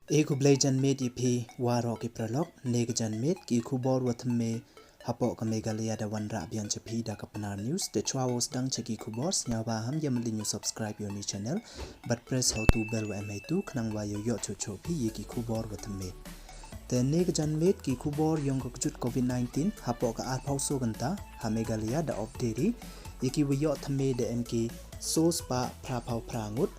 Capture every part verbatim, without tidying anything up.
E khublei janmiet ya phi waroh ki paralok, ne ka janmiet ki khubor wa thymme hapoh ka Meghalaya da wanrah biang cha phi da ka Pnar News. Te chwa wow sdang cha ki khubor, sngewbha ham ya mlien u subscribe ya u ni channel, bad press ha u tu bell wa em heitu, khnang wa yow yoh choh choh phi ya ki khubor wa thymme. Te ne ka janmiet ki khubor yong ka kjut covid nineteen hapoh ka arphaw soo kynta ha Meghalaya da update i, ya ki wa yoh thymme da em ki soo spah phraphaw phra ngut.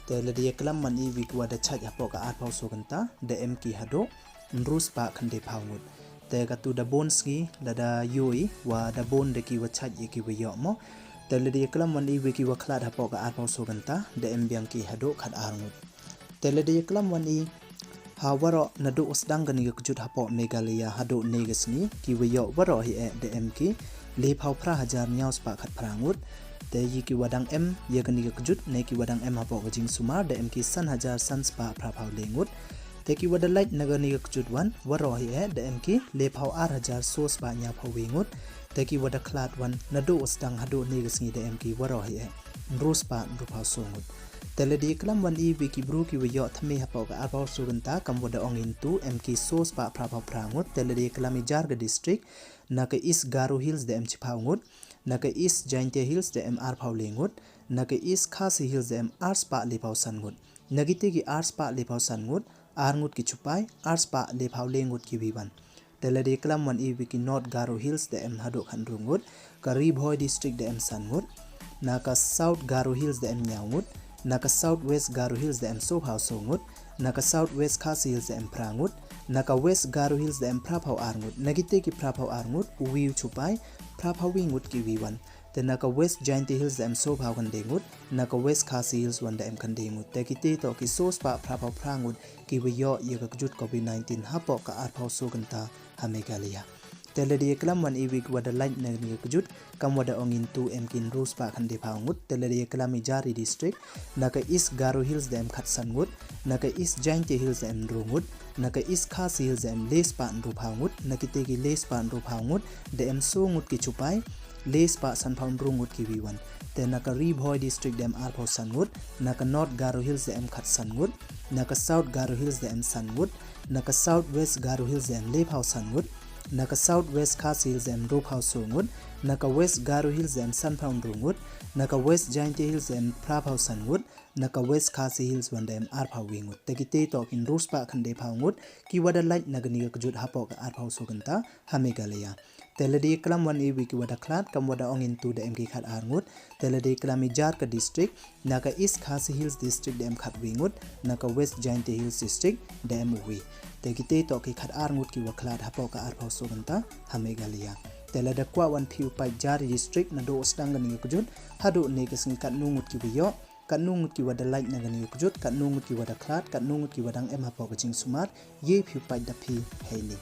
Te lada ya klam wan i wi ki wa da chait hapoh ka arphaw soo kynta da em ki hadooh ynru spah khyndai phaw ngut. Te katu da bun sngi lada yoh i wa da bun da ki wa chait ya ki wa yoh mo. Te lada ya klam wan i wi ki wa khlad hapoh ka arphaw soo kynta da em biang ki hadooh khat ar ngut. Te lada ya klam wan i ha waroh nadooh u sdang kani ka kjut hapoh Meghalaya hadooh ne ka sngi, ki wa yoh waroh hi eh da em ki lephaw phra hajar ynñiaw spah khat phra ngut. Te ya ki wa dang em ya kani ka kjut ne ki wa dang em hapoh ka jingsumar da em ki san hajar san spah phraphaw le ngut. Te ki wa da lait na kani ka kjut wan waroh hi eh da em ki lephaw ar hajar soo spah ynñiaw phaw wi ngut. Te ki wa da khlad wan nadooh u sdang hadooh ne ka sngi da em ki waroh hi eh ynru spah ynru phaw soo ngut. Te lada ya klam wan i wi ki bru ki wa yoh thymme hapoh ka arphaw soo kynta kam wa da ong i ntu, em ki soo spah phraphaw phra ngut. Te lada ya klam i jar ka district, na ka East Garo Hills da em chiphaw ngut, na ka East Jaintia Hills da em arphaw le ngut, na ka East Khasi Hills da em ar spah lephaw san ngut. Na kite ki ar spah lephaw san ngut, ar ngut ki chupai, ar spah lephaw le ngut ki wi wan. Te lada ya klam wan i wi ki North Garo Hills da em hadooh khat ynru ngut, ka Ri Bhoi District da em san ngut, na ka South Garo Hills da em ynñiaw ngut, na ka South West Garo Hills da em soo phaw soo ngut, na ka South West Khasi Hills da em phra ngut, na ka West Garo Hills da em phraphaw ar ngut. Na kite ki phraphaw ar ngut, u wi u chupai, phraphaw wi ngut ki wi wan. Te na ka West Jaintia Hills da em soo phaw khyndai ngut, na ka West Khasi Hills wan da em khyndai ngut. Te kite toh ki soo spah phraphaw phra ngut ki wa yoh ya ka kjut covid nineteen hapoh ka arphaw soo kynta ha Meghalaya. Te lada ya klam wan i wi ki wa da lait na kani ka kjut kam wa da ong i ntu, em ki ynru spah khyndai phaw ngut. Te lada ya klam i jar i district, na ka East Garo Hills da em khat san ngut, na ka East Jaintia Hills da em ynru ngut, na ka East Khasi Hills da em le spah ynru phaw ngut. Na kite ki le spah ynru phaw ngut da em soo ngut ki chupai, le spah san phaw ynru ngut ki wi wan. Te na ka Ri Bhoi District da em arphaw san ngut, na ka North Garo Hills da em khat san ngut, na ka South Garo Hills da em san ngut, na ka South West Garo Hills da em lephaw san ngut, na ka South West Khasi Hills da em ynru phaw soo ngut, na ka West Garo Hills da em san phaw ynru ngut, na ka West Jaintia Hills da em phraphaw san ngut, na ka West Khasi Hills wan da em arphaw wi ngut. Te kite toh ki ynru spah khyndai phaw ngut ki wa da lait na kani ka kjut hapoh ka arphaw soo kynta ha Meghalaya. Te lada ya klam wan i wi ki wa da khlad kam wa da ong i ntu da em ki khat ar ngut. Te lada ya klam i jar ka district, na ka East Khasi Hills District da em khat wi ngut, na ka West Jaintia Hills District da em u wi. Te kite toh ki khat ar ngut ki wa khlad hapoh ka arphaw soo kynta ha Meghalaya. Te lada kwah wan phi u pait jar i district nadooh u sdang kani ka kjut hadooh ne ka sngi, katnu ngut ki wa yoh, katnu ngut ki wa da lait na kani ka kjut, katnu ngut ki wa da khlad, katnu ngut ki wa dang em hapoh ka jingsumar, ye phi u pait da phi heini.